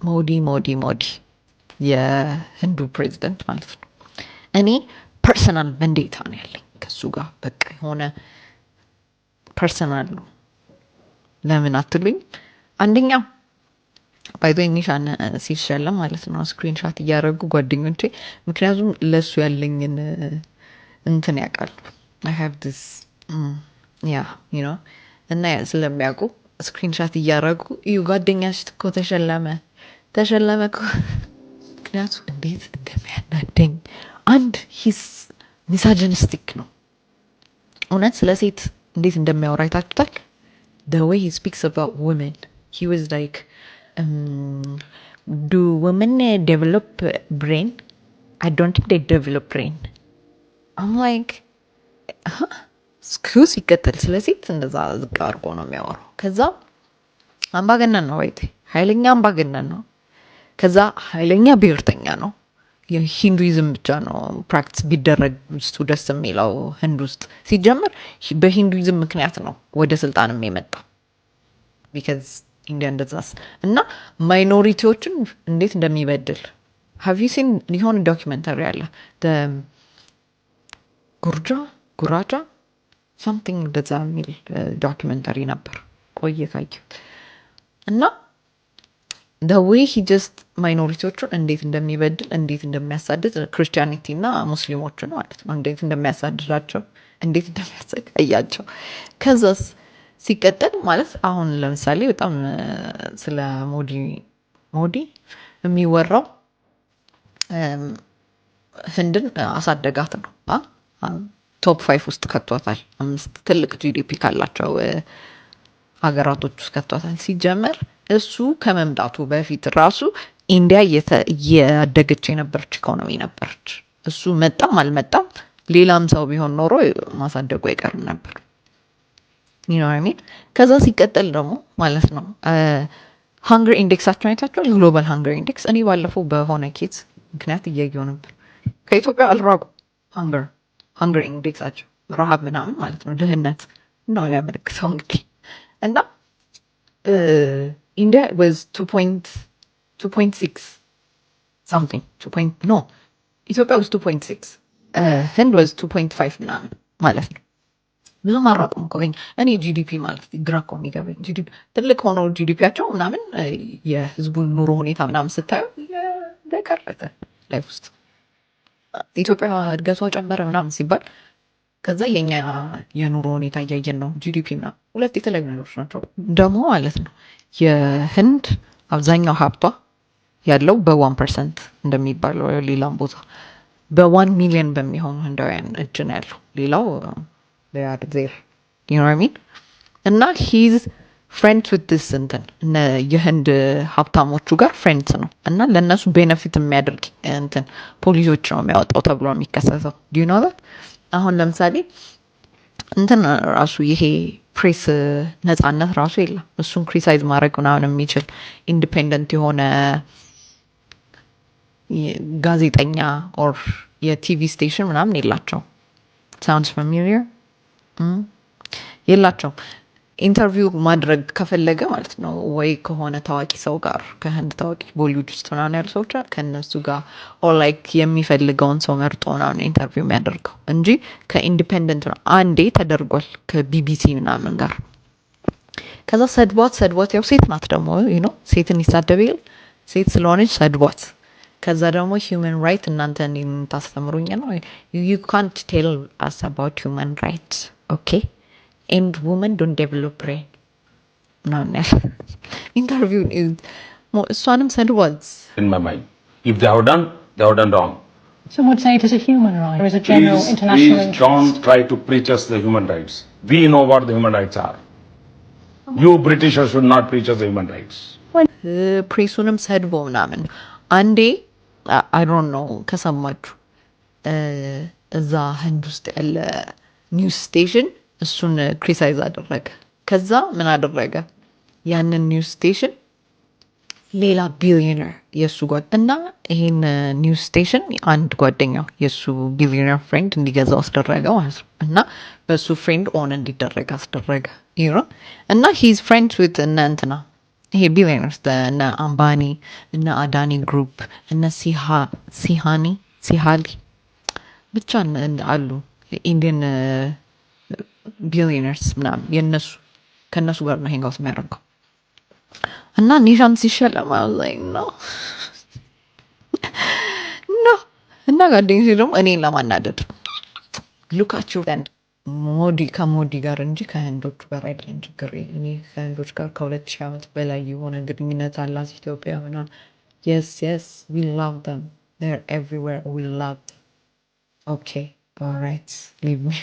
ሞዲ፣ ሞዲ፣ ሞዲ፣ የህንዱ ፕሬዚደንት ማለት ነው። እኔ personal vendetta ነው ያለኝ ከሱ ጋር፣ በቃ የሆነ personal ነው። ለምን አትሉኝ? አንደኛ by the way ኒሻን ሲሸለም ማለት ነው screenshot እያደረጉ ጓደኞቼ፣ ምክንያቱም ለእሱ ያለኝን እንትን ያውቃሉ። I have this, yeah, እና ስለሚያውቁ screenshot እያደረጉ እዩ ጓደኛሽ እኮ ተሸለመ፣ ተሸለመ እኮ። ምክንያቱ እንዴት እንደሚያናደኝ፣ አንድ he's misogynistic ነው። እውነት ስለ ሴት እንዴት እንደሚያወራ አይታችሁታል? The way he speaks about women, he was like, "Do women develop brain? I don't think they develop brain." I'm like, "Excuse?" ይቀጥል ስለ ሴት እንደዛ ዝቅ አድርጎ ነው የሚያወራው። ከዛ አምባገነን ነው፣ wait፣ ኃይለኛ አምባገነን ነው። ከዛ ኃይለኛ ብሔርተኛ ነው። የሂንዱይዝም ብቻ ነው practice ቢደረግ ውስጡ ደስ የሚለው ህንድ ውስጥ። ሲጀመር በሂንዱይዝም ምክንያት ነው ወደ ስልጣንም የመጣው because ኢንዲያ እንደዛስ እና minority ዎችን እንዴት እንደሚበድል have you seen? የሆነ documentary አለ፣ ጉርጃ፣ ጉራጃ something እንደዛ የሚል documentary ነበር፣ ቆየ ካየሁት። እና the way he just minority ዎቹን እንዴት እንደሚበድል፣ እንዴት እንደሚያሳድድ፣ Christianity እና ሙስሊሞችን ማለት ነው፣ እንዴት እንደሚያሳድዳቸው፣ እንዴት እንደሚያሰቃያቸው። ከዛስ ሲቀጥል ማለት አሁን ለምሳሌ በጣም ስለ ሞዲ የሚወራው ህንድን አሳደጋት ነው። Top five ውስጥ ከቷታል። አምስት ትልቅ GDP ካላቸው ሀገራቶች ውስጥ ከቷታል። ሲጀመር እሱ ከመምጣቱ በፊት ራሱ ኢንዲያ እያደገች የነበረች ኢኮኖሚ ነበረች። እሱ መጣም አልመጣም ሌላም ሰው ቢሆን ኖሮ ማሳደጉ አይቀርም ነበር። You know what I mean? ከዛ ሲቀጥል ደግሞ ማለት ነው hunger index ኣቸውን አይታችኋል? Global hunger index እኔ ባለፈው በሆነ case ምክንያት እያየው ነበር። ከኢትዮጵያ አልራቁ hunger index ኣቸው፣ ረሃብ ምናምን ማለት ነው፣ ድህነት ነው የሚያመለክተው እንግዲህ። እና ኢንዲያ was 2.2.6 something, two point, no, ኢትዮጵያ was 2.6፣ ህንድ was 2.5 ምናምን ማለት ነው። ብዙም አልራቁም እኮ። እኔ GDP ማለት ግራ እኮ የሚገባኝ GDP ትልቅ ሆኖ GDP ያቸው ምናምን የህዝቡን ኑሮ ሁኔታ ምናምን ስታዩ እንደቀረተ life ውስጥ ኢትዮጵያ እድገቷ ጨመረ ምናምን ሲባል ከዛ የኛ የኑሮ ሁኔታ እያየን ነው GDP ምናምን ሁለት የተለያዩ ነገሮች ናቸው። ደግሞ ማለት ነው የህንድ አብዛኛው ሀብቷ ያለው በ 1% እንደሚባለው ሌላም ቦታ በ 1 ሚሊዮን በሚሆኑ ህንዳውያን እጅ ነው ያለው። ሌላው there, you know what I mean? እና he's friends with this እንትን እነ የህንድ ሀብታሞቹ ጋር friends ነው እና ለእነሱ benefit የሚያደርግ እንትን ፖሊሲዎች ነው የሚያወጣው ተብሎ የሚከሰሰው። Do you know that? አሁን ለምሳሌ እንትን ራሱ ይሄ ፕሬስ ነጻነት ራሱ የለም። እሱን criticize ማድረግ ምናምን የሚችል independent የሆነ ጋዜጠኛ or የ TV station ምናምን የላቸው። Sounds familiar? የላቸውም። Interview ማድረግ ከፈለገ ማለት ነው ወይ ከሆነ ታዋቂ ሰው ጋር፣ ከህንድ ታዋቂ ቦሊውድ ውስጥ ምናምን ያሉ ሰዎች ከእነሱ ጋር or like የሚፈልገውን ሰው መርጦ ምናምን interview የሚያደርገው እንጂ ከ independent ነው። አንዴ ተደርጓል ከቢቢሲ ምናምን ጋር። ከዛ ሰድቧት ሰድቧት፣ ያው ሴት ናት ደግሞ፣ ሴትን ይሳደብ የለ፣ ሴት ስለሆነች ሰድቧት። ከዛ ደግሞ human right እናንተ እኔን የምታስተምሩኝ ነው፣ ዩ ካንት ቴል አስ አባውት ሁማን ራይት፣ ኦኬ፣ ኤንድ ውመን ዶንት ዴቨሎፕ ብሬን ምናምን ያለ interview እሷንም ሰድቧት። In my mind. If they have done, they have done wrong. Some would say it is a human right or is a general Please, international please interest. Don't try to preach us the human rights. We know what the human rights are. You Britishers should not preach us the human rights. ፕሬሱንም ሰድቦ ምናምን። አንዴ I don't know ከሰማችሁ እዛ ህንድ ውስጥ ያለ news station እሱን criticize አደረገ። ከዛ ምን አደረገ? ያንን news station ሌላ ቢሊዮነር የእሱ ጓድ እና ይሄን news station አንድ ጓደኛው የእሱ billionaire friend እንዲገዛው አስደረገ ማለት ነው። እና በእሱ friend own እንዲደረግ አስደረገ። እና he's friends with እነ እንትና ይሄ billionaires እነ አምባኒ፣ እነ አዳኒ Group፣ እነ ሲሃኒ፣ ሲሃሊ ብቻ አሉ Indian billionaires ምናምን፣ የነሱ ከእነሱ ጋር ነው hangout የሚያደርገው። እና ኒሻን ሲሸለም like no። እና ጓደኞቼ ደግሞ እኔን ለማናደድ "Look at you, ሞዲ፣ ከሞዲ ጋር እንጂ ከህንዶቹ ጋር አይደለም ችግር። እኔ ከህንዶች ጋር ከ2000 ዓመት በላይ የሆነ ግንኙነት አላት ኢትዮጵያ" ምናምን። Yes, we love them, they're everywhere, we love them, okay, alright, leave me።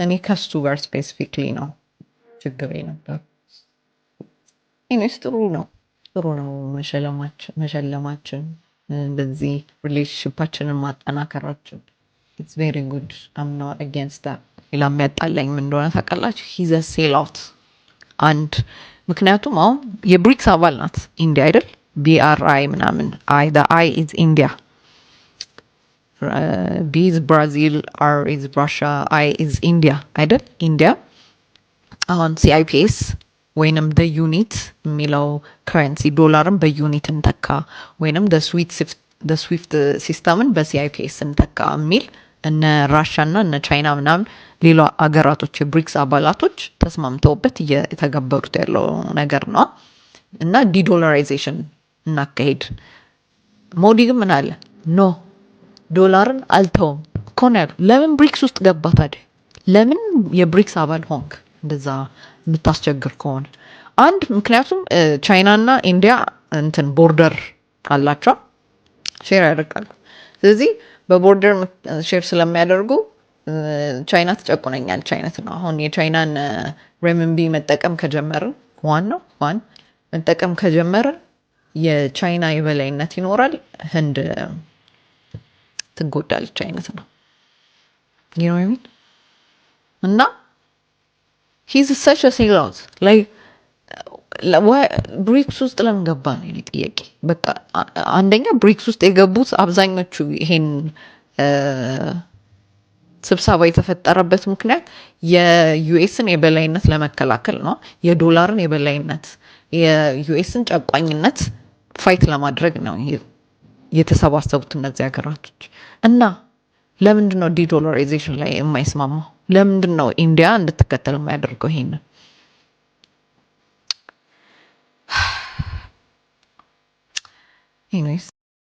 እኔ ከሱ ጋር specifically ነው ችግሬ ነበር። Anyways ጥሩ ነው፣ ጥሩ ነው መሸለማችን፣ እንደዚህ relationship ኣችንን ማጠናከራችን። It's very good, I'm not against that። ሌላ የሚያጣላኝ ምን እንደሆነ ታውቃላችሁ? He's a sellout አንድ። ምክንያቱም አሁን የብሪክስ አባል ናት ኢንዲያ አይደል? BRI ምናምን፣ I, the I is India, B is Brazil, R is Russia, I is India አይደል? ኢንዲያ አሁን CIPS ወይንም the unit የሚለው currency፣ ዶላርን በ unit እንተካ ወይንም SWIFT system ን በ CIPS እንተካ የሚል እነ ራሻ እና እነ ቻይና ምናምን ሌላ አገራቶች የብሪክስ አባላቶች ተስማምተውበት እየተገበሩት ያለው ነገር ነው እና de-dollarization እናካሄድ። ሞዲ ግን ምን አለ? "No፣ ዶላርን አልተውም" እኮ ነው ያለው። ለምን ብሪክስ ውስጥ ገባ ታዲያ? ለምን የብሪክስ አባል ሆንክ? እንደዛ የምታስቸግር ከሆነ። አንድ ምክንያቱም ቻይና እና ኢንዲያ እንትን border አላቸው፣ share ያደርጋሉ። ስለዚህ በ border share ስለሚያደርጉ ቻይና ትጨቁነኛለች አይነት ነው። አሁን የቻይናን ሬምንቢ መጠቀም ከጀመርን፣ ዋን ነው ዋን መጠቀም ከጀመርን የቻይና የበላይነት ይኖራል፣ ህንድ ትጎዳለች አይነት ነው። You know what I mean? እና he's such a sellout, like ብሪክስ ውስጥ ለምን ገባ ነው የኔ ጥያቄ። በቃ አንደኛ ብሪክስ ውስጥ የገቡት አብዛኞቹ ይሄን ስብሰባ የተፈጠረበት ምክንያት የ US ን የበላይነት ለመከላከል ነው። የዶላርን የበላይነት፣ የ US ን ጨቋኝነት fight ለማድረግ ነው የተሰባሰቡት እነዚህ ሀገራቶች። እና ለምንድን ነው de-dollarization ላይ የማይስማማው? ለምንድን ነው ኢንዲያ እንድትከተል የማያደርገው ይሄንን? Anyways.